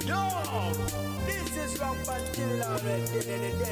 Yo, this is Rampant Killer Red,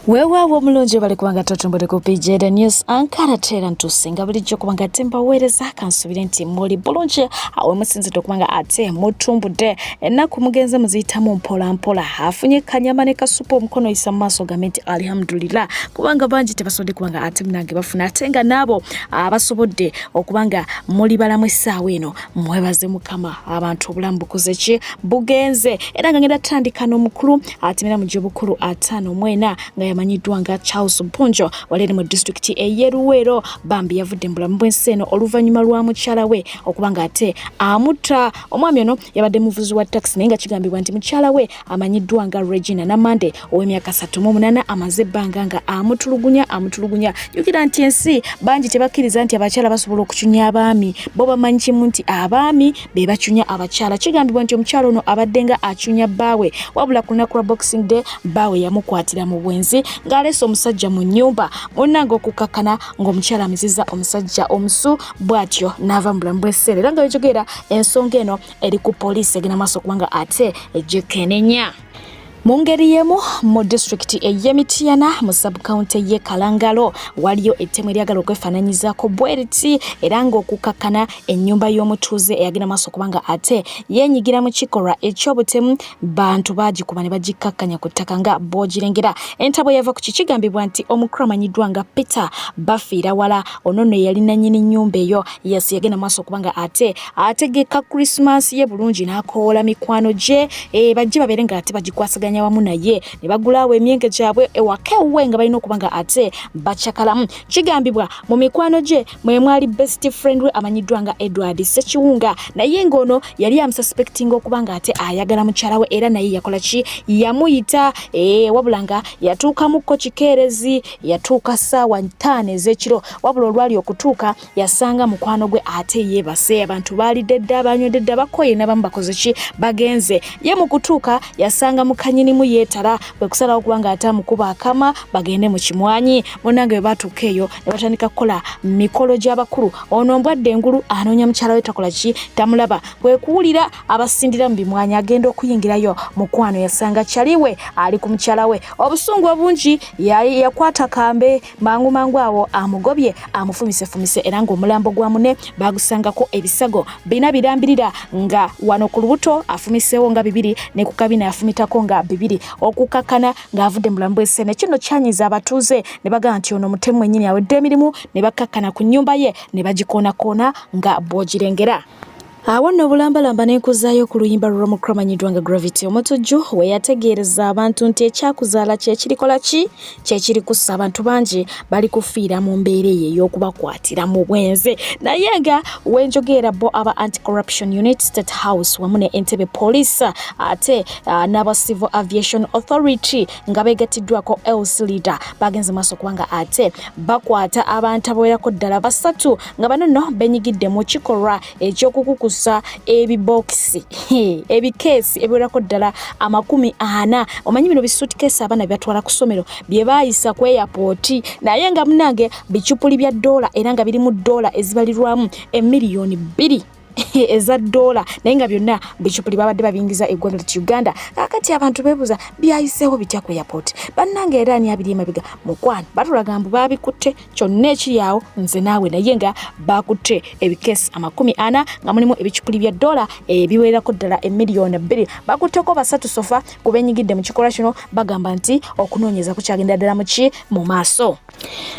Weewaawo omulungi obale kubanga totumbudde ku PJ The News Ankara teera ntuuse nga bulijjo kubanga ate mbaweereza kansubire nti muli bulungi awe musinzidde okubanga ate mutumbudde ennaku mugenze muziyitamu mpola mpola afunye kanyama ne kasupa omukono oyisa mu maaso gambe nti alihamdulillah kubanga bangi tebasobodde kubanga ate munange bafuna ate nga n'abo abasobodde okubanga muli balamu essaawa eno mwebaze mukama abantu obulamu bukoze ki bugenze era nga ngenda tutandika n'omukulu atemera mu gyobukulu 54 nga yamanyiddwa nga Charles Mpunjo wali eri mu disitulikiti ey'e Luweero bambi yavudde mu bulamu bw'ensi eno oluvannyuma lwa mukyala we okuba nga ate amutta omwami ono yabadde muvuzi wa takisi naye nga kigambibwa nti mukyala we amanyiddwa nga Regina Namande ow'emyaka 38 amaze ebbanga nga amutulugunya amutulugunya jjukira nti ensi bangi tebakkiriza nti abakyala basobola okucunya abaami bo bamanyi kimu nti abaami be bacunya abakyala kigambibwa nti omukyala ono abadde nga acunya bbaawe wabula ku lunaku lwa boxing day bbaawe yamukwatira mu bwenzi ng'aleese omusajja mu nnyumba munnange okukakkana ng'omukyala amiziza omusajja omusu bw'atyo n'ava mu bulamu bw'ensi era nga wejogeera ensonga eno eri ku poliisi egenda maaso okubanga ate ejekenenya mu ngeri y'emu mu disitulikiti ey'e Mityana mu sabukawunti y'e Kalangalo waliyo ettemu eryagala okwefaananyizaako bweriti era ng'okukakkana ennyumba y'omutuuze eyagenda maaso okubanga ate yeenyigira mu kikolwa eky'obutemu bantu baagikuba ne bagikkakkanya ku ttaka nga bw'ogirengera entabwe yava ku kikigambibwa nti omukulu amanyiddwa nga Peter bafiira wala ono nno yali nannyini nnyumba eyo yes yagenda maaso okubanga ate ategeka Christmas ye bulungi n'akoola mikwano gye e, bajje babeere nga ate bagikwasaganya wamu naye ne bagulaawo emyenge gyabwe ewaka ewuwe nga balina okuba nga ate bacakalamu kigambibwa mu mikwano gye mwe mwali best friend we amanyiddwa nga Edward Ssekiwunga naye ng'ono yali amususpectinga okuba nga ate ayagala mukyala we era naye yakola ki yamuyita e, wabula nga yatuukamukko kikeerezi yatuuka ssaawa 5 ez'ekiro wabula olwali okutuuka yasanga mukwano gwe ate yeebase abantu baalidde dda banywedde dda bakoye n'abamu bakoze ki bagenze ye mu kutuuka yasanga mukanyinimu yeetala kwe kusalawo okuba nga ate amukuba akama bagende mu kimwanyi munnange bwe baatuuka eyo ne batandika kukola mikolo gy'abakulu ono mbwadde engulu anoonya mukyala we takola ki tamulaba kwe kuwulira abasindira mu bimwanyi agenda okuyingirayo mukwano yasanga kyaliwe ali ku mukyala we obusungu obungi yakwata kambe mangu mangu awo amugobye amufumisefumise era ng'omulambo gwa mune bagusangako ebisago bina birambirira nga wano ku lubuto afumiseewo nga bibiri ne ku kabina yafumitako nga bibiri okukakkana ng'avudde mu bulamu bw'ensi kino kyanyiza abatuuze ne bagamba nti ono mutemu mwennyini awedde emirimu ne bakkakkana ku nnyumba ye ne bagikoonakoona nga bw'ogirengera awo nno obulambalamba n'enkuzaayo ku luyimba lw'omukulu amanyiddwa nga Gravity Omutujju we yategeereza abantu nti ekyakuzaala kye kirikola ki kye kiri kussa abantu bangi bali kufiira mu mbeera eyo ey'okubakwatira mu bwenzi naye nga wenjogeera bo aba Anti-Corruption Unit State House wamu ne Entebbe Police ate n'aba Civil Aviation Authority nga beegatiddwako LC Leader bagenze maaso kubanga ate bakwata abantu abawerako ddala basatu nga bano nno benyigidde mu kikolwa ekyokukukusa ebibokisi ebikeesi ebiwerako ddala 40 omanyi bino bisuitcase abaana byebatwala ku ssomero bye baayisa ku airport naye nga munange bicupuli bya ddoola era nga birimu ddoola ezibalirwamu emiliyoni 2 eza ddoola naye nga byonna bicupuli babadde babiyingiza eggwanga lyatu Uganda kakati abantu beebuuza byayiseewo bitya ku airport bannange era ani abiri emabega mukwano batulaga mbu baabikutte kyonna ekiri awo nze naawe naye nga bakutte ebikeesi 40 nga mulimu ebicupuli bya ddoola ebiwererako ddala emiliyoni 2 bakutteko basatu so far ku benyigidde mu kikolwa kino bagamba nti okunoonyeza kukyagenda ddala muki mu maaso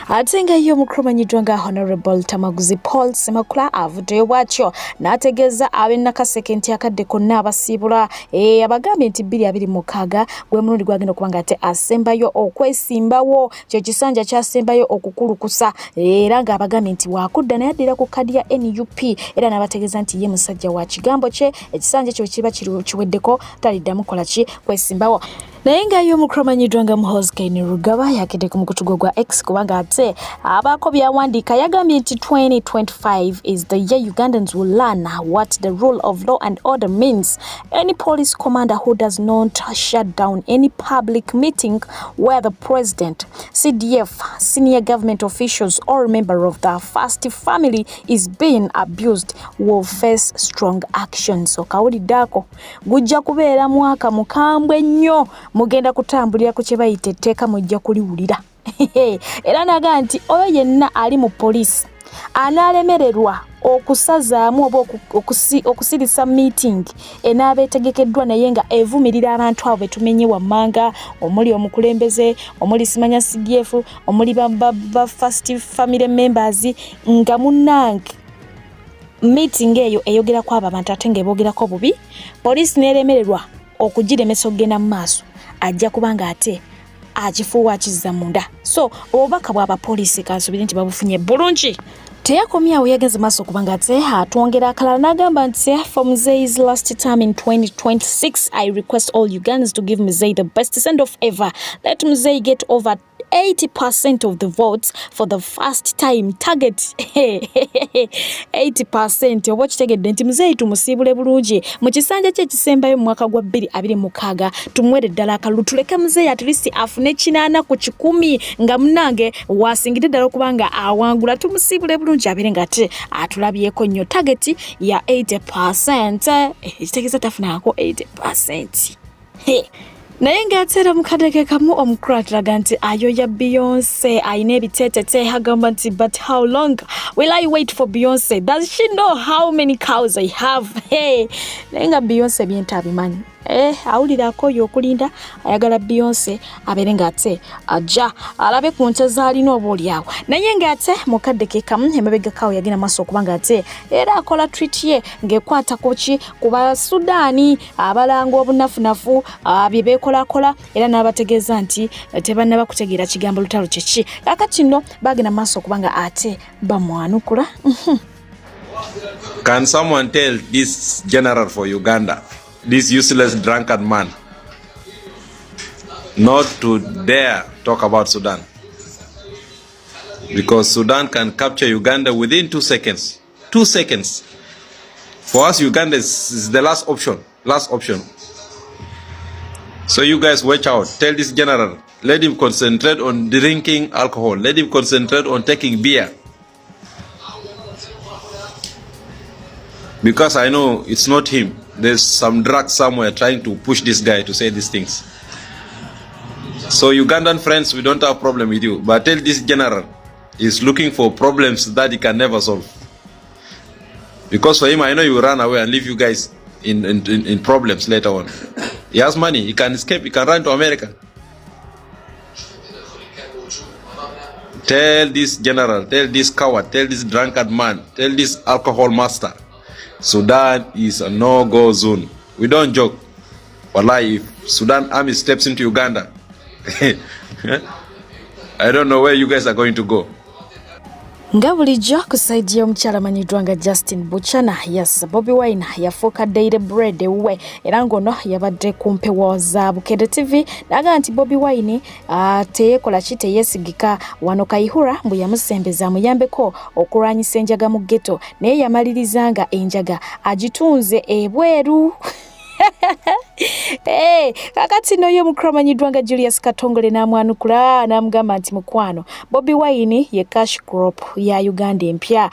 ate nga ye omukulu omanyiddwa nga Honorable Tamaguzi Paul Semakula avuddeyo bw'atyo n'ategeeza ab'e Nakaseke nti akadde konna abasiibula e, abagambye nti 2026 gwe mulundi gwagenda okuba nga ate asembayo okwesimbawo kye kisanja kyasembayo okukulukusa era ng'abagambye nti wakudda naye addira ku kadi ya NUP era n'abategeeza nti ye musajja wa kigambo kye ekisanja kyo kiba kiweddeko taliddamu kola ki kwesimbawo. Naye nga ye omukulu amanyiddwa nga Muhoozi Kainerugaba yakedde ku mukutu gwe gwa X kubanga ate abaako by'awandiika. Yagambye nti 2025 is the year Ugandans will learn what the rule of law and order means. Any police commander who does not shut down any public meeting where the president, CDF, senior government officials or member of the first family is being abused will face strong actions. Okawulidde ako? Gujja kubeera mwaka mukambwe nnyo, mugenda kutambulira ku kye bayita etteeka, mujja kuliwulira. Era naga nti oyo yenna ali mu poliisi anaalemererwa okusazaamu oba okusirisa meeting enaaba etegekeddwa naye nga evumirira abantu abo betumenye wammanga, omuli omukulembeze, omuli simanya CDF, omuli ba first family members, nga munnange meeting eyo eyogerako abo abantu ate ng'eboogerako bubi, poliisi n'eremererwa okugiremesa okugenda mu maaso, ajja kuba nga ate akifuuwa akizza munda. So obubaka bw'abapoliisi kansubire nti babufunye bulungi. Teyakomyawo, yagenze maaso kubanga ate atwongera akalala n'agamba nti for Mzei's last term in 2026, I request all Ugandans to give Mzei the best send off ever. Let Mzei get over 80% of the votes for the first time. Target 80%. Oba okitegedde nti muzeeyi tumusiibule bulungi mu kisanja kye ekisembayo mu mwaka gwa 2026, tumuwere ddala akalulu, tuleke muzeeyi at least afune 80% nga munnange wasingidde ddala okuba nga awangula. Tumusiibule bulungi abeere nga ate atulabyeko nnyo. Target ya 80%, ekitegeeza tafunako 80%. Hey. Naye ng'ate era mu kadeke kamu omukulu atulaga nti ayoya Beyonce ayina ebiteetete. Agamba nti but how long will I wait for Beyonce? Does she know how many cows I have? Hey. Naye nga Beyonce byenta abimanyi. Awulira akooye okulinda, ayagala Beyonce abeere ng'ate ajja alabe ku nte z'alina oba oliawo. Naye ng'ate mu kadde ke kamu emabegakawo yagenda maaso okuba ng'ate era akola tweet ye ng'ekwata ku ki, ku Basudaani abalanga obunafunafu bye beekolakola, era n'abategeeza nti tebannaba kutegeera kigambo lutalo kyeki. Kakati nno bagenda maaso okuba nga ate bamwanukula. Can someone tell this general for Uganda, this useless drunkard man, not to dare talk about Sudan? Because Sudan can capture Uganda within 2 seconds. 2 seconds. For us, Uganda is the last option. Last option. So you guys watch out. Tell this general, let him concentrate on drinking alcohol. Let him concentrate on taking beer. Because I know it's not him. There's some drug somewhere trying to push this guy to say these things. So Ugandan friends, we don't have problem with you. But tell this general, he's looking for problems that he can never solve. Because for him, I know he will run away and leave you guys in problems later on. He has money, he can escape, he can run to America. Tell this general, tell this coward, tell this drunkard man, tell this alcohol master, Sudan is a no-go zone. We don't joke. Wallahi, if Sudan army steps into Uganda, I don't know where you guys are going to go. Nga bulijjo ku side y'omukyala amanyiddwa nga Justin Buchana, yes, Bobi Wine yafuuka daily bread ewuwe, era ng'ono yabadde ku mpewo za Bukedde TV n'agamba nti Bobi Wine teyeekola ki, teyeesigika. Wano Kayihura mbu yamusembeza amuyambeko okulwanyisa enjaga mu ghetto, naye yamaliriza nga enjaga agitunze ebweru. Hey, kakati no ye mukulu amanyiddwa nga Julius Katongole n'amwanukula n'amugamba nti mukwano, Bobi Wine ye cash crop ya Uganda empya.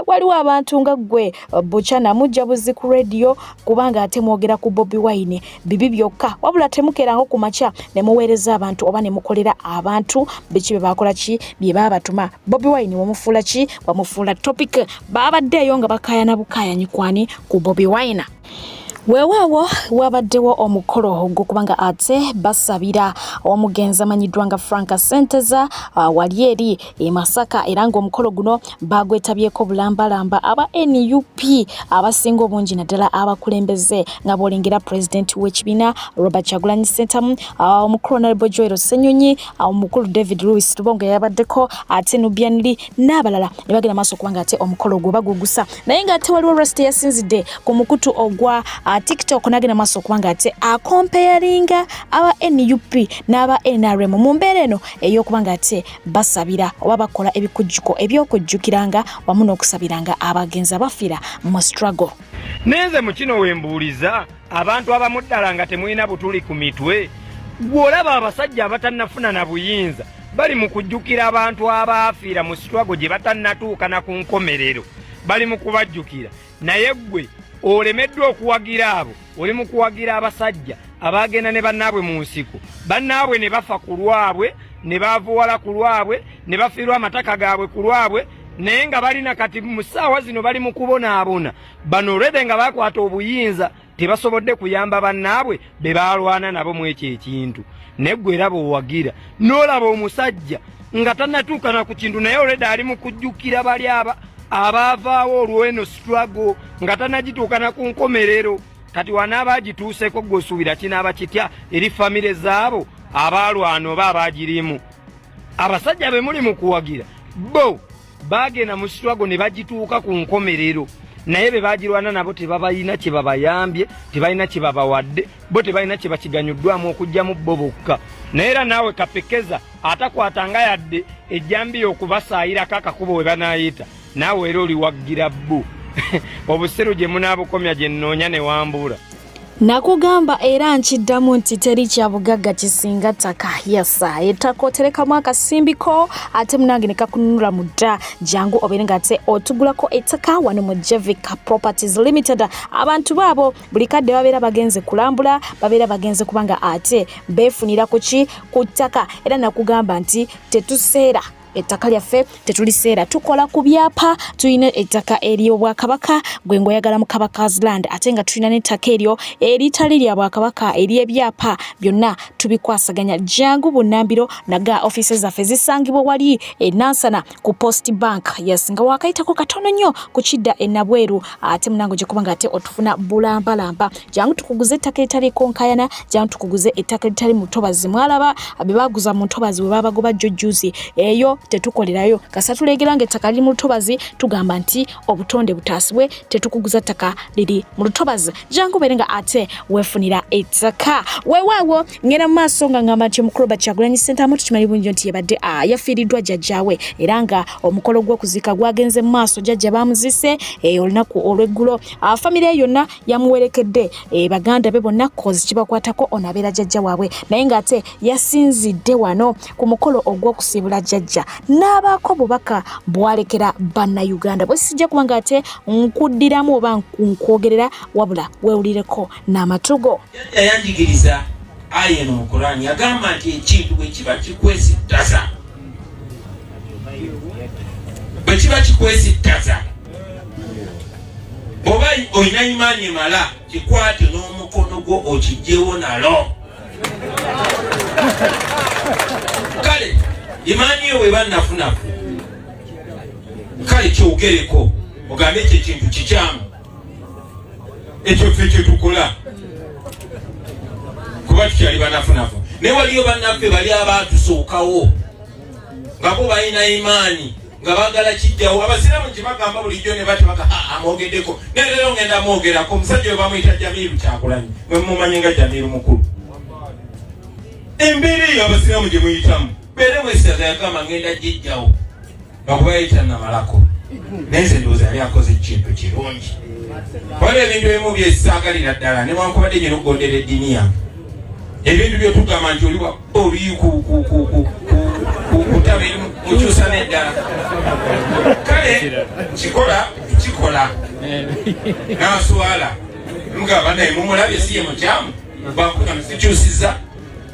Waliwo abantu nga ggwe Buchana mujja buzi ku radio kubanga ate mwogera ku Bobi Wine bibi byokka, wabula temukeeranga ku makya ne muweereza abantu oba ne mukolera abantu biki bye bakola ki bye baabatuma. Bobi Wine wamufuula ki, wamufuula topic. Baabaddeeyo nga bakaayana bukaayanyi kwani ku Bobi Wine. Weewaawo wabaddewo omukolo ogw'okuba nga ate basabira omugenzi amanyiddwa nga Frank Senteza wali eri e Masaka, era ng'omukolo guno bagwetabyeko bulambalamba aba NUP abasinga obungi, naddala abakulembeze nga bw'olengera pulezidenti w'ekibiina Robert Kyagulanyi Ssentamu, omukulu Honorable Joel Ssenyonyi, omukulu David Lewis Lubongo yabaddeko, ate Nubian Li n'abalala ne bagenda maaso okuba nga ate omukolo ogwo bagugusa. Naye ng'ate waliwo Rasta yasinzidde ku mukutu ogwa TikTok n'agenda maaso okuba nga ate akompeyaringa aba NUP n'aba NRM mu mbeera eno ey'okuba nga ate basabira oba bakola ebikujjuko eby'okujjukiranga wamu n'okusabiranga abagenzi abafiira mu struggle. Nenze mu kino wembuuliza abantu abamu ddala nga temulina butuli ku mitwe, gw'olaba abasajja abatannafuna na buyinza bali mu kujjukira abantu abaafiira mu struggle gye batannatuuka na ku nkomerero, bali mu kubajjukira. Naye ggwe olemeddwa okuwagira abo, oli mu kuwagira abasajja abaagenda ne bannaabwe mu nsiko, bannaabwe ne bafa ku lwabwe, ne baavuwala ku lwabwe, ne bafiirwa amataka gaabwe ku lwabwe, naye nga balina kati mu ssaawa zino bali mu kubonaabona. Bano olwedde nga bakwata obuyinza tebasobodde kuyamba bannaabwe be baalwana nabo mu ekyo ekintu. Naye ggwe era bw'owagira n'olaba omusajja nga tannatuukana ku kintu, naye olwedde ali mu kujjukira bali abaavaawo olw'eno struggle nga tannagituukana ku nkomerero. Kati wanaaba agituuseeko ggwe osuubira kinaaba kitya eri famire zaabo abaalwana oba abaagirimu? Abasajja be muli mu kuwagira bo baagenda mu struggle ne bagituuka ku nkomerero, naye be bagirwana nabo tebabalina kye babayambye, tebalina kye babawadde, bo tebalina kye bakiganyuddwamu okugyamu bo bokka. Naye era naawe kapekeza atakwatanga yadde ejjambiya okubasaayirako akakubo we banaayita, naawe era oliwaggira bbu. Obusiru gye munaabukomya gye nnoonya ne wambula. Nakugamba era nkiddamu nti teri kya bugagga kisinga ttaka. Yasa ettaka oterekamu akasimbiko ate munange ne kakununula mu dda. Jangu obeere nga ate otugulako ettaka wano mu Jevic Properties Limited. Abantu baabo buli kadde babeera bagenze kulambula, babeera bagenze kubanga ate beefunira ku ki? Ku ttaka. Era nakugamba nti tetuseera ettaka lyaffe, tetuliseera, tukola ku byapa. Tulina ettaka ery'obwakabaka, gwe ng'oyagala mu Kabaka's land, ate nga tulina n'ettaka eryo eritali lya bwakabaka ery'ebyapa, byonna tubikwasaganya. Jangu bunnambiro naga ofiisi zaffe zisangibwa wali e Nansana ku Post Bank. Yes, nga wakayitako katono nnyo ku kidda e Nabweru, ate munange ojja kuba nga ate otufuna bulambalamba. Jangu tukuguze ettaka eritaliiko nkayana, jangu tukuguze ettaka eritali mu ntobazi. Mwalaba be baguza mu ntobazi bwe babagoba jjo jjuzi, eyo tetukolerayo. Kasa tulegera nga ettaka liri mu lutobazi, tugamba nti obutonde butaasibwe, tetukuguza ttaka liri mu lutobazi. Jangu beere nga ate weefunira ettaka. Weewaawo ngenda mu maaso nga ngamba nti omukulu Robert Kyagulanyi Ssentamu tukimanyi bulungi nti yabadde yafiiriddwa jjajjaawe, era nga omukolo gw'okuziika gwagenze mu maaso. Jjajja baamuzise olunaku olw'eggulo, famire yonna yamuwerekedde, baganda be bonna kozi kibakwatako, ono abeera jjajja waabwe. Naye ng'ate yasinzidde wano ku mukolo ogw'okusiibula jjajja n'abaako bubaka bwalekera bannayuganda bwe sijja kuba ng'ate nkuddiramu oba nkwogerera, wabula weewulireko n'amatugo. Jjajja yanjigiriza aya eno mu Kuraani, yagamba nti ekintu bwe kiba kikwesittaza, bwe kiba kikwesittaza, bw'oba olina imaani emala, kikwate n'omukono gwo okigyewo nalo. Kale imaani yo bweba nafunafu, kale kyogereko ogambe ekyo ekintu kikyamu, ekyo ffe kyetukola kuba tukyali banafunafu. Naye waliyo bannaffe bali abaatusookawo nga bo balina imaani nga bagala kijjawo. Abasiraamu nti bagamba bulijjo ne bati baga amwogeddeko, naye leero ngenda mwogerako. Omusajja oyo bamuyita Jamiru Kyagulanyi, mwe mumanye nga Jamiru mukulu. Embeera eyo abasiraamu gye muyitamu beere mwesiaza, yagamba ngenda gijjawo lwakuba yali tannamalako, naye nze ndowooza yali akoze ekintu kirungi. Waliwo ebintu ebimu byesaagalira ddala newankubadde nyina okugondera eddiini yange, ebintu byotugamba nti oli oli kutaba erimu mukyusa n'eddala. Kale kikola kikola n'aswala mugamba naye mumulabye si ye mukyamu, bakuga musikyusiza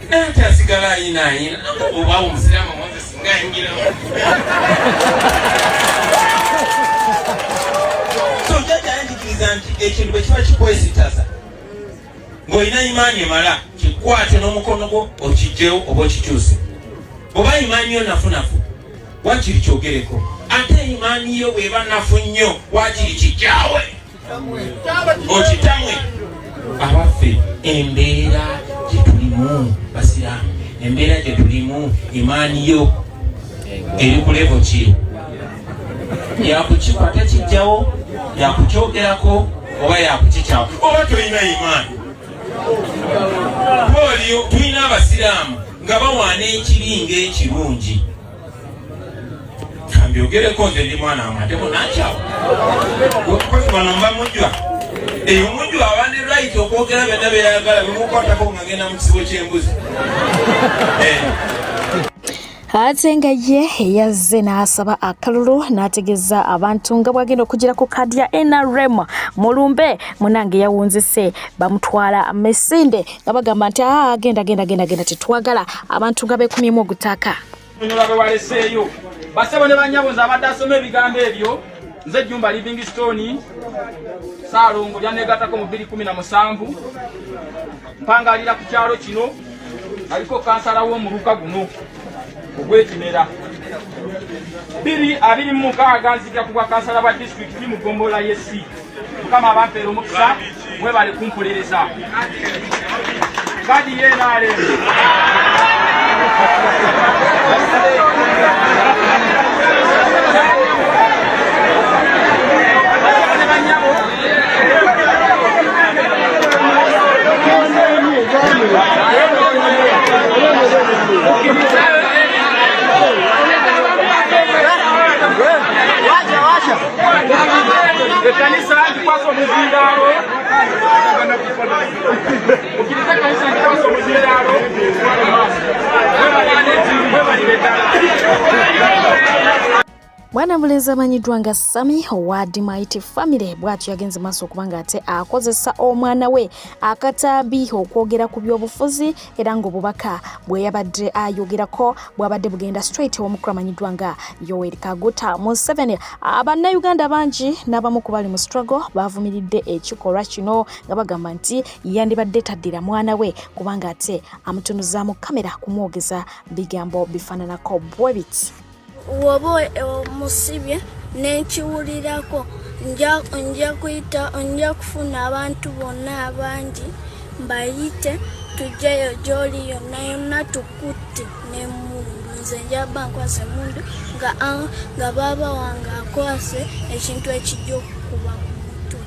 nati asigala ayina ayina oba omusiraamu munze singa ayingira. So jjajja yanjigiriza nti ekintu bwe kiba kikwesitaza ng'olina imaani emala, kikwate n'omukono gwo okijjewo oba okikyuse. Bw'oba imaani yo nafunafu, wakiri kyogereko. Ate imaani yo bw'eba nafu nnyo, wakiri kijjawe okitamwe. Abaffe, embeera gye tulimu basiraamu, embeera gye tulimu, imaani yo eri ku levo ki? Yakukikwata kijjawo, yakukyogerako oba yakukikya? nankyawa oba tolina imaani kuba oliyo tulina abasiraamu nga bawaana ekibi ng'ekirungi kambyogereko nze ndi mwana wange ate munankyawa kozi wano mba mujjwa eyo mujjwa aba ne right okwogera byonna byeyagala bimukwatako nga ngenda mu kisibo ky'embuzi eh. Ate nga ye yazze n'asaba akalulu n'ategeeza abantu nga bw'agenda okugira ku kaadi ya NRM mulumbe munange yawunzise bamutwala misinde nga bagamba nti ah, genda genda genda genda tetwagala abantu nga beekumyemu ogutaaka nyonyola bwe waleseeyo basebo ne banyabo nze abadde asoma ebigambo ebyo nze Jumba Livingstone Saalongo lyaneegattako mu 2017 mpangalira ku kyalo kino aliko kansala w'omuluka guno ogw'ekimera 2026 nzija ku bwa kansala bwa disitulikiti mu ggombolola y'e C. Mukama abampeera omukisa mwebale kumpolereza. Kadi ye NRM. Ekanisa ngikwasa omuzindaalo okkiriza ekanisa ngikwasa omuzindaalo mwebalire ddala. Mwana mulenzi amanyiddwa nga Sami owa Dmighty Family bw'atyo yagenze maaso okuba ng'ate akozesa omwana we akatambi okwogera ku byobufuzi era ng'obubaka bwe yabadde ayogerako bwabadde bugenda straight ew'omukulu amanyiddwa nga Yoweri Kaguta Museveni. Bannayuganda bangi n'abamu ku bali mu struggle bavumiridde ekikolwa kino nga bagamba nti yandibadde taddira mwana we kubanga ate amutunuzaamu kamera kumwogeza bigambo bifaananako bwe biti. Woba omusibye nenkiwulirako nja kuyita nja kufuna abantu bonna abangi mbayite tujjeyo gyoli yonna yonna tukutte n'emmundu nze nja bba nkwase emmundu nga, nga baaba wange akwase ekintu ekijja okukuba ku mutwe.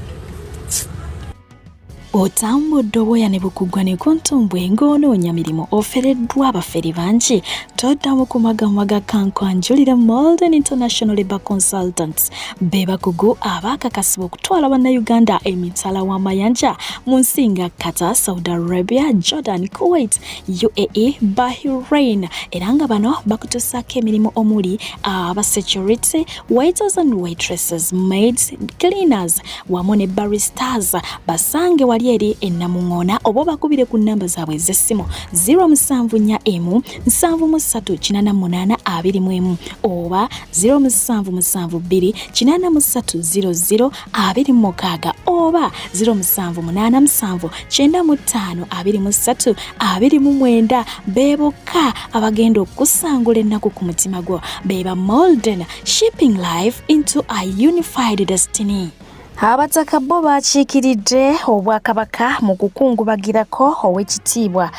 Otambudde obwoya ne bukugwa ne ku ntumbwe ng'onoonya mirimu ofereddwa abafere bangi toddamu kumagamaga kankwanjulira Molden International Labour Consultants be bakugu abaakakasibwa okutwala bannayuganda emitala w'amayanja mu nsi nga Qatar, Saudi Arabia, Jordan, Kuwait, UAE, Bahrain era nga bano bakutuusaako emirimu omuli aba security, waiters and waitresses, maids, cleaners wamu ne baristas basange wali eri enamuŋoona oba obakubire ku nnamba zaabwe ez'essimu 0741 73 88 21 oba 0772 83 00 26 oba 0787 95 23 29 be bokka abagenda okusangula ennaku ku mutima gwo be ba Molden Shipping Life into a Unified Destiny. Abataka bo bakiikiridde Obwakabaka mu kukungubagirako Oweekitiibwa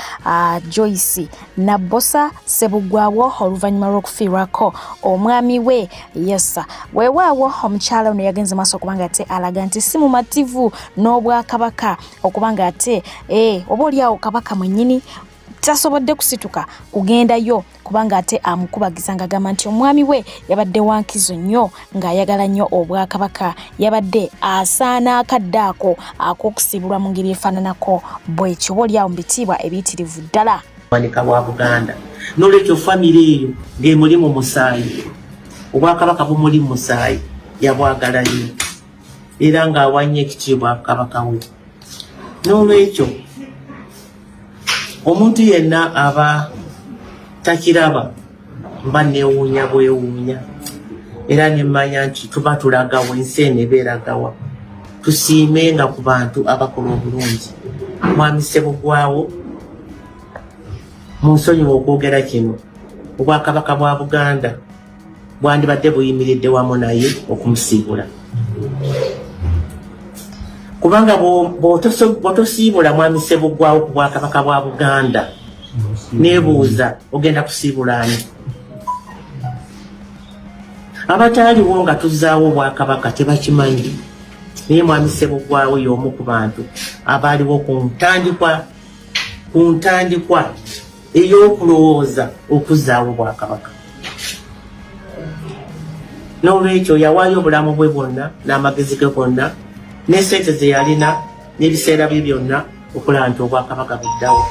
Joyce Nabbosa Ssebuggwawo oluvannyuma lw'okufiirwako omwami we Yesa. Weewaawo omukyala ono yagenze maaso okuba nga ate alaga nti si mumativu n'Obwakabaka okuba nga ate eh, oba oliawo Kabaka mwennyini tasobodde kusituka kugendayo kubanga ate amukubagiza ng'agamba nti omwami we yabadde wankizo nnyo ng'ayagala nnyo obwakabaka yabadde asaana akadde ako ak'okusiibulwa mu ngeri efaananako bwekyo oba oliawo mu bitiibwa ebiyitirivu ddala. Wanika wa Buganda n'olwekyo famire eyo ng'emuli mu musaayi obwakabaka bumuli mu musaayi yabwagala nnyo era ng'awa nnyo ekitiibwa kabaka we n'olwekyo omuntu yenna aba takiraba mba newuunya bwewuunya era nemmanya nti tuba tulagawa ensi eno eba eragawa tusiime nga ku bantu abakola obulungi mwami Ssebugwawo mu nsonyiwa okwogera kino obwakabaka bwa Buganda bwandibadde buyimiridde wamu naye okumusiibula kubanga bw'otosiibula mwami Ssebuggwawo ku bwakabaka bwa Buganda nebuuza ogenda kusiibula ani abataaliwo nga tuzaawo obwakabaka tebakimanyi. Naye Mwami Ssebuggwawo y'omu ku bantu abaaliwo ku ntandikwa ku ntandikwa ey'okulowooza okuzzaawo Obwakabaka. N'olwekyo yawaayo obulamu bwe bwonna n'amagezi ge gonna ne ssente ze yalina n'ebiseera bye byonna okulaba nti Obwakabaka buddawo.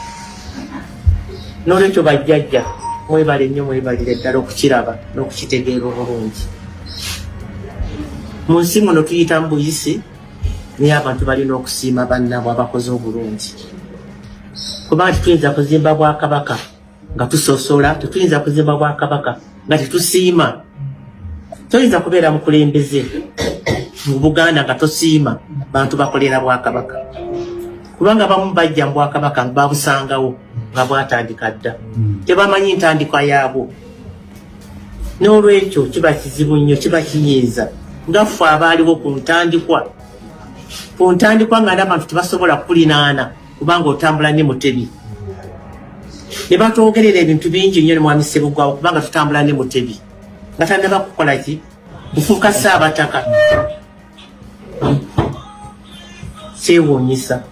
N'olwekyo bajjajja mwebale nnyo, mwebalire ddala okukiraba n'okukitegeera obulungi. Mu nsi muno tuyita mu buyisi, naye abantu balina okusiima bannaabwe abakoze obulungi, kubanga tetuyinza kuzimba Bwakabaka nga tusosola, tetuyinza kuzimba Bwakabaka nga tetusiima. Toyinza kubeera mukulembeze mu Buganda nga tosiima bantu bakolera Bwakabaka, kubanga abamu bajja mu Bwakabaka nga babusangawo nga bwatandika dda, tebamanyi ntandikwa yaabwo. N'olwekyo kiba kizibu nnyo, kiba kinyiiza nga ffe abaaliwo ku ntandikwa, ku ntandikwa nga n'abantu tebasobola kukulinaana kubanga otambula ne Mutebi, ne batwogerera ebintu bingi nnyo ne Mwami Ssebuggwawo kubanga tutambula ne Mutebi nga tannaba kukola ki, kufuuka Ssaabataka. Kyewuunyisa,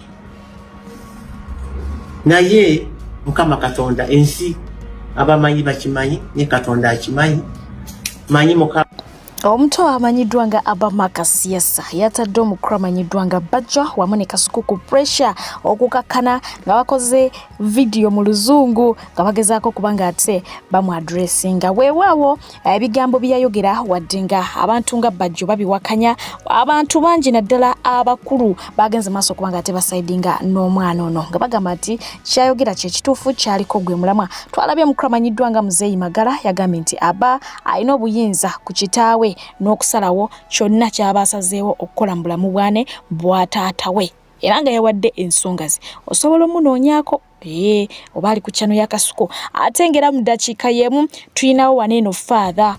naye Mukama Katonda, ensi abamanyi bakimanyi, ne Katonda akimanyi, manyi Mukama. Omuto amanyiddwa nga Abba Marcus Yasa yatadde omukulu amanyiddwa nga Bajjo wamu ne Kasuku ku pressure okukakkana nga bakoze vidiyo mu Luzungu nga bagezaako okuba nga ate bamuadressinga. Weewaawo ebigambo bye yayogera wadde nga abantu nga Bajjo babiwakanya, abantu bangi naddala abakulu bagenze maaso okuba nga ate basaidinga n'omwana ono nga bagamba nti kyayogera kye kituufu, kyaliko gwe mulamwa. Twalabye omukulu amanyiddwa nga Muzeeyi Magala yagambye nti Abba alina obuyinza ku kitaawe n'okusalawo kyonna ky'aba asazeewo okukola mu bulamu bwane bwa taata we, era nga yawadde ensonga ze osobola omunoonyaako ee oba ali ku kyano ya Kasuku. Ate ng'era mu ddakiika y'emu tulinawo wano eno Faather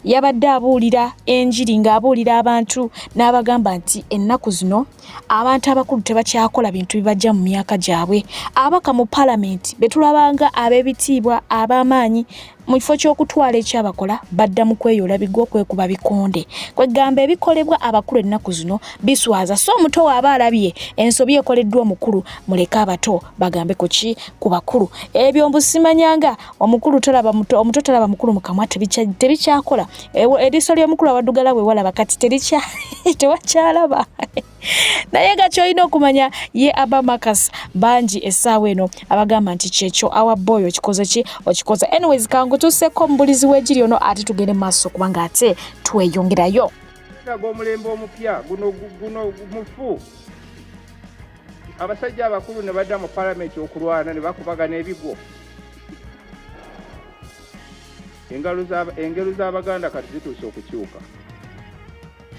yabadde abuulira enjiri ng'abuulira abantu n'abagamba nti ennaku zino abantu abakulu tebakyakola bintu bibajja mu myaka gyabwe. Ababaka mu palamenti be tulabanga ab'ebitiibwa ab'amaanyi, mu kifo ky'okutwala ekyabakola badda mu kweyoola bigwa, okwekuba bikonde. Kwegamba ebikolebwa abakulu ennaku zino biswaza. So omuto waaba alabye ensobi ekoleddwa omukulu, muleke abato bagambe ku ki ku bakulu. Ebyo mbu simanyanga omukulu talaba muto, omuto talaba mukulu mu kamwa, tebikyakola. Eriiso ly'omukulu awaddugala we walaba kati tewakyalaba. Naye nga kyolina okumanya ye Abba Marcus bangi essaawa eno abagamba nti kyekyo awa boy okikoze ki okikoze. Anyways, kankutuuseko omubulizi w'egiri ono ate tugende mu maaso kubanga ate tweyongerayo. Twetaaga omulembe omupya guno, guno mufu. Abasajja abakulu ne badda mu palamenti okulwana ne bakubagana ebigwo. Engero z'Abaganda kati zituuse okukyuka.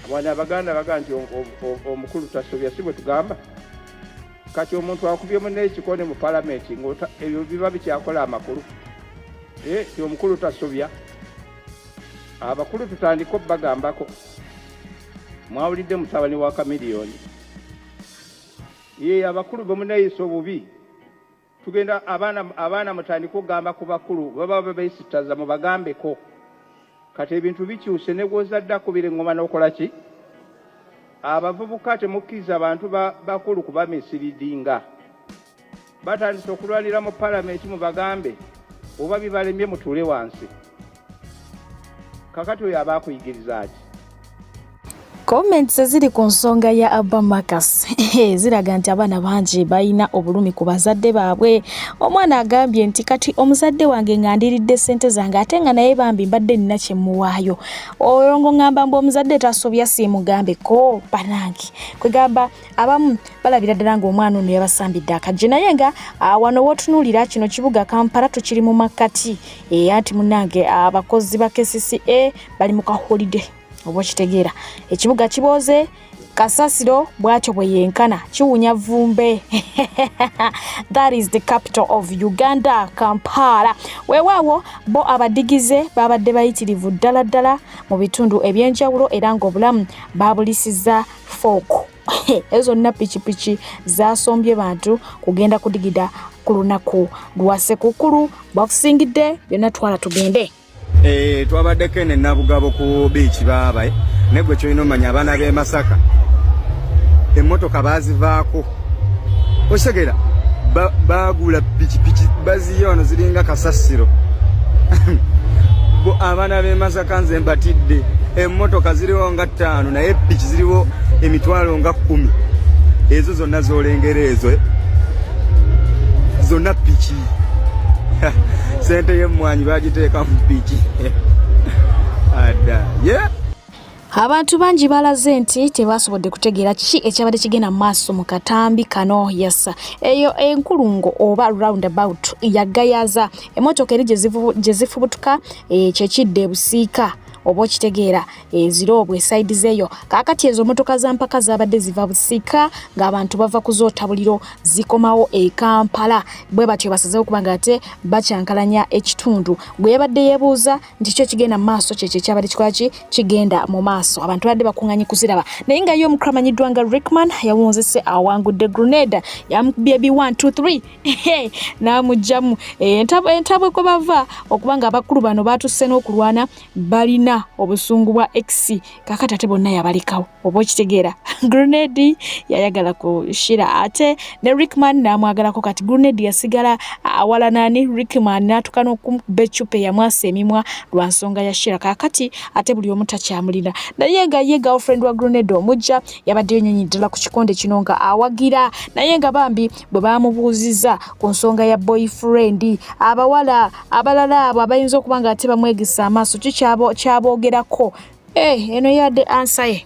Wano Abaganda baga nti omukulu tasobya, si bwe tugamba? Kati omuntu akubye munne ekikone mu palamenti, ebyo biba bikyakola amakulu? Ti omukulu tasobya. Abakulu tutandike obbagambako. Mwawulidde mutabani wa Kamiliyoni. Ye abakulu bwe muneeyisa obubi, tugenda abaana mutandike okugamba ku bakulu baba babeesittaza, mubagambeko. Kati ebintu bikyuse, ne gw'ozadde akubira eŋŋoma n'okola ki? Abavubuka temukkiriza bantu bakulu kubamisiridinga. Batandise okulwanira mu palamenti, mubagambe oba bibalemye mutuule wansi. Kakati oyo aba akuyigiriza ki? Comments eziri ku nsonga ya Abba Marcus ziraga nti abaana bangi balina obulumi ku bazadde baabwe. Omwana agambye nti kati omuzadde wange nga ndiridde ssente zange ate nga naye bambi mbadde nina kye mmuwaayo. Olwo ng'oŋŋamba mbu omuzadde tasobya siimugambeko banange. Kwegamba abamu balabira ddala ng'omwana ono yabasambidde akajje, naye nga wano w'otunuulira kino kibuga Kampala tukiri mu makkati. Anti munnange abakozi ba KCCA bali mu ka holiday. Oba okitegeera, ekibuga kibooze kasasiro bwatyo bwe yenkana kiwunya vumbe. That is the capital of Uganda, Kampala. Weewaawo bo abadigize babadde bayitirivu ddala ddala mu bitundu eby'enjawulo era ng'obulamu babulisiza fork. Ezo zonna pikipiki zasombye bantu kugenda kudigida ku lunaku lwa Sekukkulu. Bwakusingidde byonna, twala tugende. Twabaddeko eno e Nabugabo ku beach baaba, naye gwe kyolina omanya abaana b'e Masaka Emmotoka baazivaako, okitegera, baagula pikipiki baziye wano ziringa kasasiro. Bo abaana b'e Masaka nze mbatidde. Emmotoka ziriwo nga 5, naye piki ziriwo emitwalo nga 10. Ezo zonna z'olengera ezo zonna piki. Sente y'emmwanyi bagiteeka mu piki adda ye. Abantu bangi balaze nti tebasobodde kutegeera kiki ekyabadde kigenda mu maaso mu katambi kano. Yasa eyo enkulungo oba roundabout yagayaza emmotoka eri gye zifubutuka, kyekidda ebusiika oba okitegeera eziroobwe esayidi zeeyo. Kaakati ezo motoka za mpaka zabadde ziva Busiika ng'abantu bava kuzoota buliro zikomawo e Kampala, bwe batyo basazeewo okuba nga ate bakyankalanya ekitundu. Gwe yabadde yeebuuza nti kyo ekigenda mu maaso kyekyo ekyabadde kikola ki kigenda mu maaso, abantu badde bakuŋŋanye kuziraba, naye nga ye omukulu amanyiddwa nga Rickman yawunzise awangudde Grenade, yamukubye bi 1 2 3 n'amugyamu entabwe kwe bava okuba nga abakulu bano baatusse n'okulwana, balina obusungu bwa ex. Kakati ate bonna yabalekawo oba okitegeera. Grenade yayagala ku Shira ate ne Rickman n'amwagalako. Kati Grenade yasigala awala nani Rickman n'atuuka n'okumukuba eccupa eyamwasa emimwa lwa nsonga ya Shira. Kakati ate buli omu takyamulina, naye nga ye girlfriend wa Grenade omujja yabaddeyo nyonyi ddala ku kikonde kino nga awagira, naye nga bambi bwe baamubuuzizza ku nsonga ya boyfriend abawala abalala abo abayinza okuba nga ate bamwegesa amaaso, ki kyaboogerako, eno yadde ansa ye.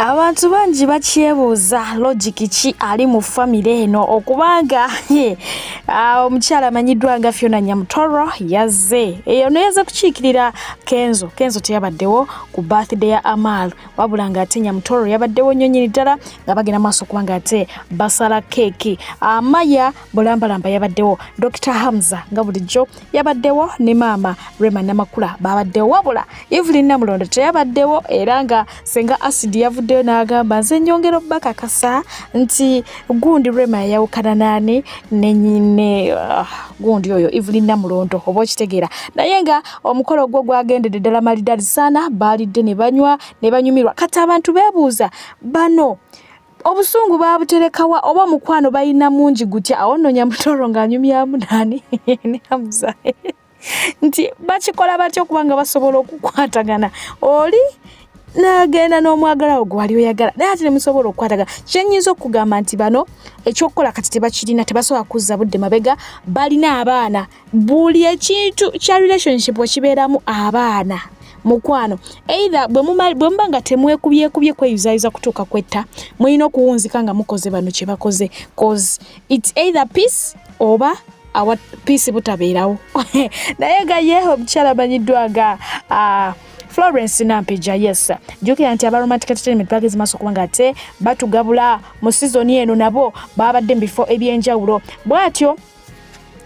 Abantu bangi bakyebuuza logic ki ali mu famire eno okubanga omukyala amanyiddwa nga Fiona Nyamutoro yazze eyo neyaze kukiikirira Kenzo. Kenzo teyabaddewo ku birthday ya Amal, wabula ng'ate Nyamutoro yabaddewo nnyo nnyini ddala nga bagenda maaso okuba ng'ate basala keeki. Amaya Bulambalamba yabaddewo, Dr Hamza nga bulijjo yabaddewo, ne maama Rema Namakula babaddewo, wabula Evelyn Namulondo teyabaddewo. Era nga senga Acid yavuddeyo n'agamba, nze nyongera obbakakasa nti gundi Rema yayawukana naani ne gundi oyo Evelyn Namulondo oba okitegeera. Naye nga omukolo gwo gwagendedde ddala malidadi sana, baalidde ne banywa ne banyumirwa. Kati abantu beebuuza bano obusungu babuterekawa oba omukwano balina mungi gutya? Awo nno Nyamutoro ng'anyumyamu nani ne Hamza nti bakikola batya okuba nga basobola okukwatagana, oli n'agenda n'omwagala wo gwali oyagala naye ate nemusobola okukwatagana. Kyenyinza okugamba nti bano ekyokukola kati tebakirina, tebasobola kuzza budde mabega, balina abaana. Buli ekintu kya relationship wekibeeramu abaana, mukwano, either bwe muba nga temwekubyekubye kweyuzayuza kutuuka kwetta, mulina okuwunzika nga mukoze bano kye bakoze, cause it's either peace oba awa peace butabeerawo. Naye nga ye omukyala amanyiddwa nga Florence Nampija, yes, jjukira nti aba Romantic Entertainment bageze maaso kubanga ate batugabula mu sizoni eno, nabo babadde mu bifo ebyenjawulo. Bw'atyo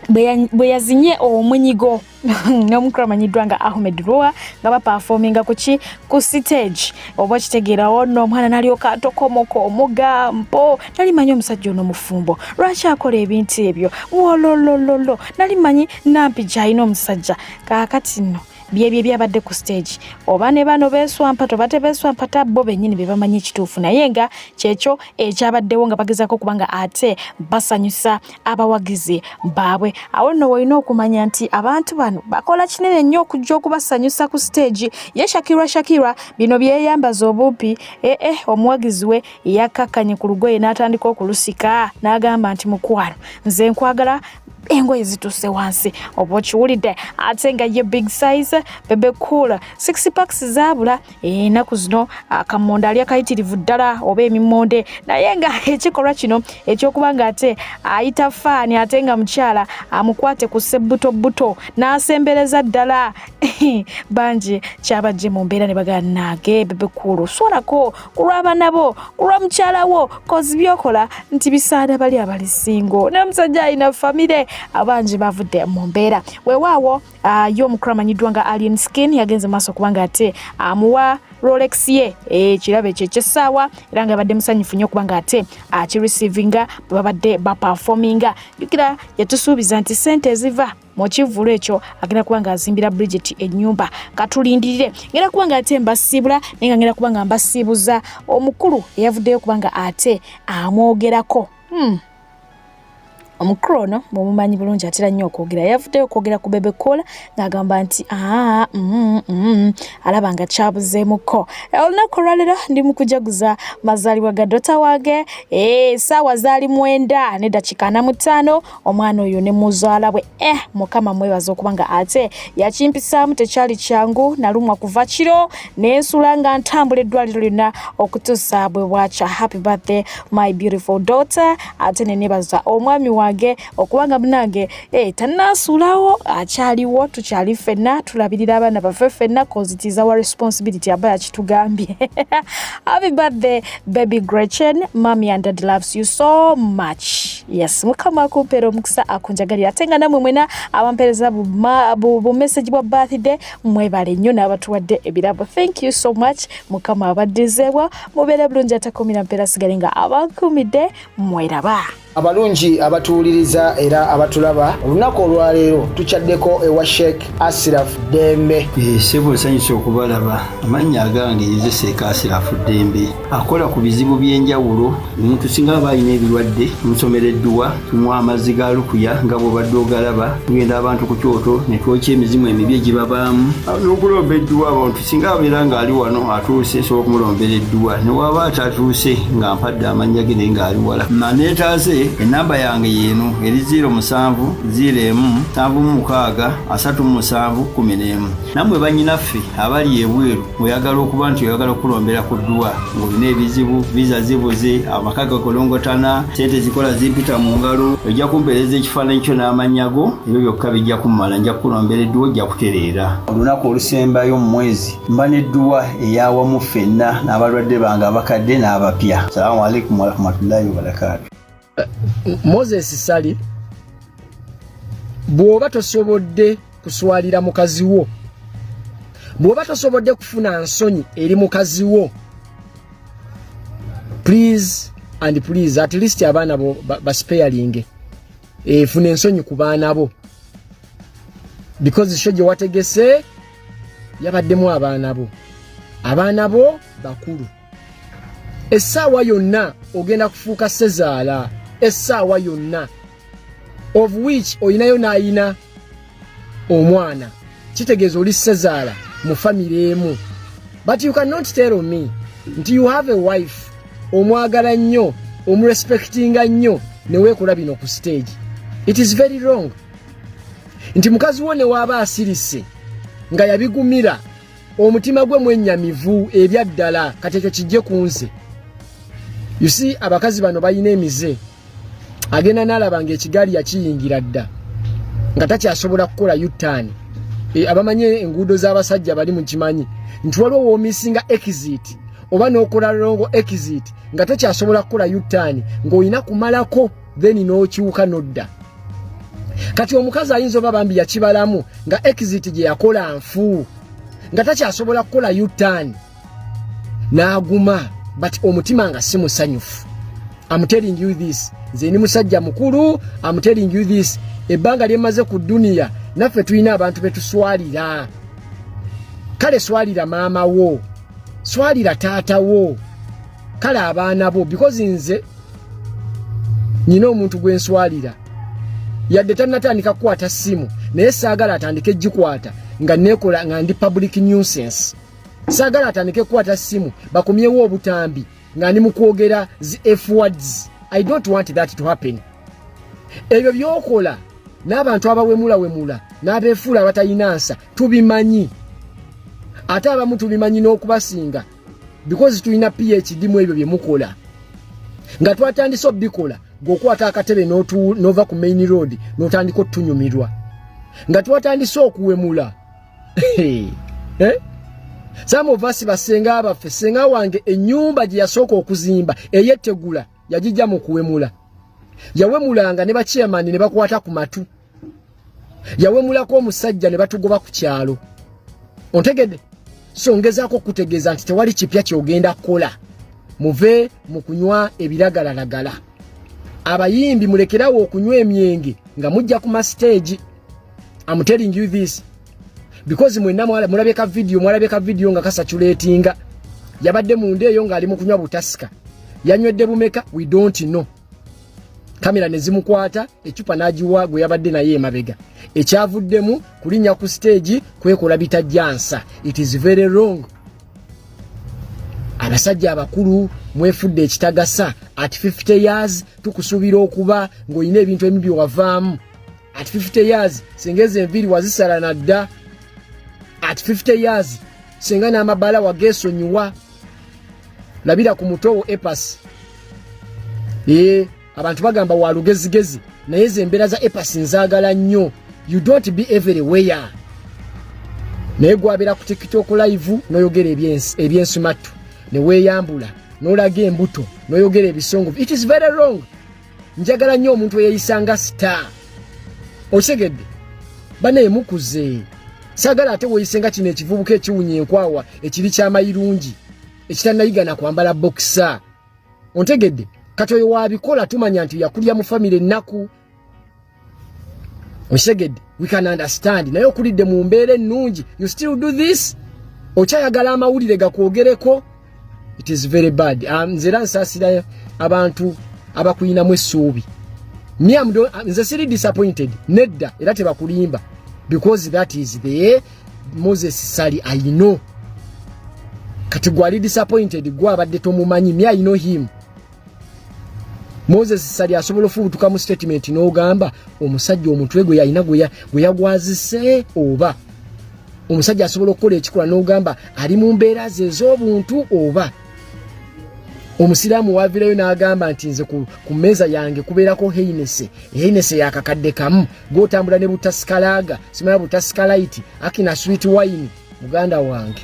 bwe yazinye omunyigo n'omukulu amanyiddwa nga Ahmed Rua nga bapafominga kuki ku stage oba okitegeerawo nno, omwana nalyoka atokomoka omugambo, nali manyi omusajja ono mufumbo, lwaki akola ebintu ebyo? Wololololo, nali manyi Nampija alina omusajja. Kaakati nno byebyo ebyabadde ku stage, oba ne bano beeswampata oba tebeeswampata, bo bennyini be bamanyi ekituufu, naye nga kyekyo ekyabaddewo nga bagezaako okuba nga ate basanyusa abawagizi baabwe. Awo nno wolina okumanya nti abantu bano bakola kinene nnyo okujja okubasanyusa ku stage. Ye Shakira, Shakira bino byeyambaza obumpi, ee omuwagizi we yakkakkanye ku lugoye n'atandika okulusika n'agamba nti mukwano nze nkwagala. Engoye zituuse wansi, oba okiwulidde? Ate nga ye big size Bebe Cool, six packs zaabula ennaku zino, akamonde ali akayitirivu ddala oba emimonde. Naye nga ekikolwa kino ekyokuba nga ate ayita faani, ate nga mukyala amukwate ku sebbutobuto n'asembereza ddala, bangi kyabajje mu mbeera ne bagala nage Bebe Cool, swalako ku lw'abaana bo, ku lwa mukyala wo, 'cause byokola nti bisaana bali abali single, naye omusajja alina famire. Abangi bavudde mu mbeera. Weewaawo ye omukulu amanyiddwa nga Alien Skin yagenze maaso kubanga ate amuwa Rolex ye, ekirabo ekyo ekyessaawa, era nga yabadde musanyufu nnyo okubanga ate akireceivinga bwe babadde baperforminga. Jjukira yatusuubiza nti sente eziva mu kivvulu ekyo agenda kuba nga azimbira Bridget ennyumba. Katulindirire. Ngenda kuba nga ate mbasiibula, naye nga ngenda kuba nga mbasiibuza omukulu eyavuddeyo kuba nga ate amwogerako. Omukulu ono mumumanyi bulungi, atera nnyo okwogera. Yavuddeyo okwogera ku Bebe Cool ng'agamba nti aa alaba nga kyabuzeemuko. Olunaku olwaleero ndi mu kujaguza mazaalibwa ga daughter wange. Essaawa zaali 9:45, omwana oyo ne muzaala bwe. Mukama mwebaza okuba nga ate yakimpisaamu. Tekyali kyangu, nalumwa kuva kiro nensula nga ntambula eddwaliro lyonna okutuusa bwe bwakya. Happy birthday, my beautiful daughter. Ate nenebaza omwami wange okubanga munange tannansuulawo, akyaliwo, tukyali ffenna, tulabirira abaana baffe ffenna, 'cause it is our responsibility, aba yakitugambye. Happy birthday, baby Gretchen. Mommy and dad loves you so much. Yes, Mukama akumpeera omukisa, akunjagalira. Ate nga namwe mwena abampeereza bu message bwa birthday, mwebale nnyo, n'abatuwadde ebirabo, thank you so much. Mukama abaddizeebwa, mubeere bulungi. Atakumira mpeera sigale nga abakumidde. Mweraba. Abalungi abatuwuliriza era abatulaba, olunaku olwaleero tukyaddeko ewa Sheikh Asiraf Ddembe. Sebo, nsanyusa okubalaba. Amannya agange nze Sheikh Asirafu Ddembe, akola ku bizibu by'enjawulo. Omuntu singa aba alina ebirwadde, tumusomera edduwa, tumuwa amazzi ga lukuya nga bw'obadde ogalaba. Tugenda abantu ku kyoto ne twokya emizimu emibi egibabaamu n'okulomba edduwa. Abantu singa abeera ng'ali wano atuuse, nsobola okumulombera edduwa. Ne waba atatuuse nga mpadde amannya ge naye ng'ali wala naneetaase, enamba yange yeeno eri 07 01 76 37 11. Nammwe bannyinaffe abali ebweru, oyagala okuba nti oyagala okulombera ku dduwa ng'olina ebizibu, visa zibuze, amaka gakolongotana, sente zikola zimpita mu ngalo, ojja kumpeereza ekifaananyi kyo n'amannya go, ebyo byokka bijja kummala, nja kukulombera edduwa, ojja kutereera. Olunaku olusembayo mu mwezi mba n'edduwa eyawamu ffenna n'abalwadde bange abakadde n'abapya. Salaamu alaikum warahmatullahi wabarakaatu. Moses Sali, bw'oba tosobodde kuswalira mukazi wo, bw'oba tosobodde kufuna nsonyi eri mukazi wo, please and please, at least abaana bo basparinge. Funa ensonyi ku baana bo, because show gye wategese yabaddemu abaana bo. Abaana bo bakulu, essaawa yonna ogenda kufuuka sezaala, essaawa yonna, of which oyinayo n'ayina omwana, kitegeeza oli sezaala mu famire emu. But you cannot tell me nti you have a wife, omwagala nnyo, omurespectinga nnyo, neweekola bino ku stage. It is very wrong nti mukazi wo ne waaba asirise nga yabigumira, omutima gwe mwennyamivu ebyaddala. Kati ekyo kijje ku nze. You see, abakazi bano balina emize. Agenda n'alaba ng'ekigaali yakiyingira dda, nga takyasobola kukola U-turn. Abamanyi enguudo z'abasajja bali mukimanyi nti waliwo woomissinga exit oba n'okola wrong exit nga tokyasobola kukola U-turn, ng'olina kumalako then n'okyuka n'odda. Kati omukazi ayinza oba bambi yakibalamu nga exit gye yakola nfu, nga takyasobola kukola U-turn, n'aguma, but omutima nga si musanyufu. I'm telling you this, nze ni musajja mukulu. I'm telling you this, ebbanga lyemaze ku duniya, naffe tulina abantu betuswalira. Kale swalira maama wo, swalira taata wo, kale abaana bo, because nze nyina omuntu gwe nswalira, yadde tannatandika kukwata ssimu, naye saagala atandike gikwata nga neekola nga ndi public nuisance. Saagala atandike kukwata ssimu bakomyewo obutambi nga ndi mu kwogera zi F words. I don't want that to happen. Ebyo byokola. N'abantu abawemulawemula n'abeefuula abatalina nsa tubimanyi, ate abamu tubimanyi n'okubasinga, because tulina PhD mu ebyo bye mukola. Nga twatandise obikola, gweokwata akatebe n'ova ku main road n'otandika otunyumirwa nga twatandise okuwemula, eh? Some of us, basenga baffe, senga wange ennyumba gye yasooka okuzimba eyettegula yagijja mu kuwemula. Yawemulanga ne bachairman ne bakwata ku matu. Yawemulako omusajja ne batugoba ku kyalo. Ontegedde? So ngezaako okutegeeza nti tewali kipya kyogenda kukola. Muve mu kunywa ebiragalalagala. Abayimbi, mulekerawo okunywa emyenge nga mujja ku mastage. I'm telling you this because mwenna mulabye ka video, mwalabye ka video nga kacirculatinga. Yabadde munda eyo ng'ali mu kunywa butasika. Yanywedde bumeka, we don't know. Kamera ne zimukwata, ecupa n'agiwa gwe yabadde naye emabega. Ekyavuddemu kulinnya ku stage kwekola bitajjansa. It is very wrong. Abasajja abakulu mwefudde ekitagasa. At 50 years tukusuubira okuba ng'olina ebintu ebimu byewavaamu. At 50 years singa ezo enviiri wazisala nadda. At 50 years singa n'amabaala wageesonyiwa. Labira ku mutowo Epas. Ee, abantu bagamba wa lugezigezi, naye ze embeera za Epas nzaagala nnyo. You don't be everywhere, naye gwabeera ku TikTok live n'oyogera ebyensumattu, ne weeyambula n'olaga embuto n'oyogera ebisongovu. It is very wrong. Njagala nnyo omuntu eyeyisanga star. Okitegedde? Banaye mukuze. Saagala ate weeyise nga kino ekivubuka ekiwunya enkwawa ekiri kyamayirungi ekitanayiga na kwambala boxer. Ontegedde? Kati oyo wabikola tumanya nti yakulya mu famire ennaku. Okitegedde? We can understand. Naye okulidde mu mbeera ennungi, you still do this. Okyayagala amawulire gakwogereko. It is very bad. Nze era nsaasira abantu abakuyinamu essuubi. Nze siri disappointed, nedda, era tebakulimba, because that is the Moses Sali I know. Kati gwali disappointed gwe abadde tomumanyi. Me, I know him. Moses Sali asobola ofubutuka mu statement n'ogamba omusajja omutwe gwe yalina gwe yagwazise, oba omusajja asobola okukola ekikolwa n'ogamba ali mu mbeera ze ez'obuntu, oba omusiraamu wavirayo n'agamba nti nze ku mmeeza yange kubeerako Hennessy, Hennessy yakakadde kamu, gwotambula ne buTusker Lager, simanya buTusker Lite, akina sweet wine. Muganda wange,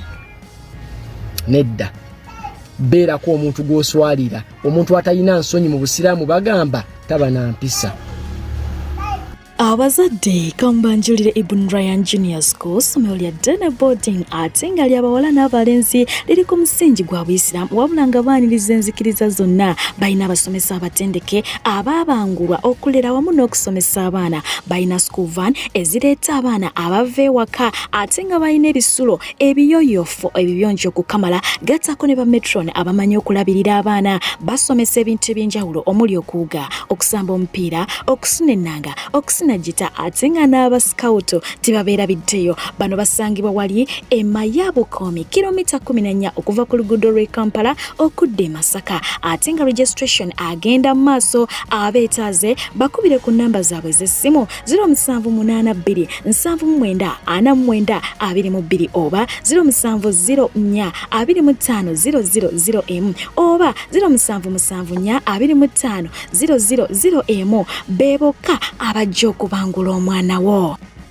nedda. Beerako omuntu gw'oswalira. Omuntu atalina nsonyi mu busiraamu bagamba taba na mpisa. Abazadde, kambanjulire Ibn Ryan Junior School, ssomero lya day boarding ate nga lyabawala n'abalenzi. Liri ku musingi gwa Buyisiraamu, wabula nga baaniriza enzikiriza zonna. Balina abasomesa abatendeke abaabangulwa okulera wamu n'okusomesa abaana. Balina school van ezireeta abaana abava ewaka, ate nga balina ebisulo ebiyoyofu ebibiyonjo okukamala, gattako ne bamatron abamanyi okulabirira abaana. Basomesa ebintu ebyenjawulo omuli okuwuga, okusamba omupiira, okusuna ennanga, okusina gita, ate nga n'abasikawutu tebabeerabiddeyo. Bano basangibwa wali e Mayabukomi, kilomita 14 okuva ku luguudo lw'e Kampala okudda e Masaka, ate nga registration agenda mu maaso. Abeetaaze bakubire ku namba zaabwe ez'essimu 0782 79 49 22 oba 0704 25 000 oba 0774 25 000. Be bokka abajja okubangula omwana wo.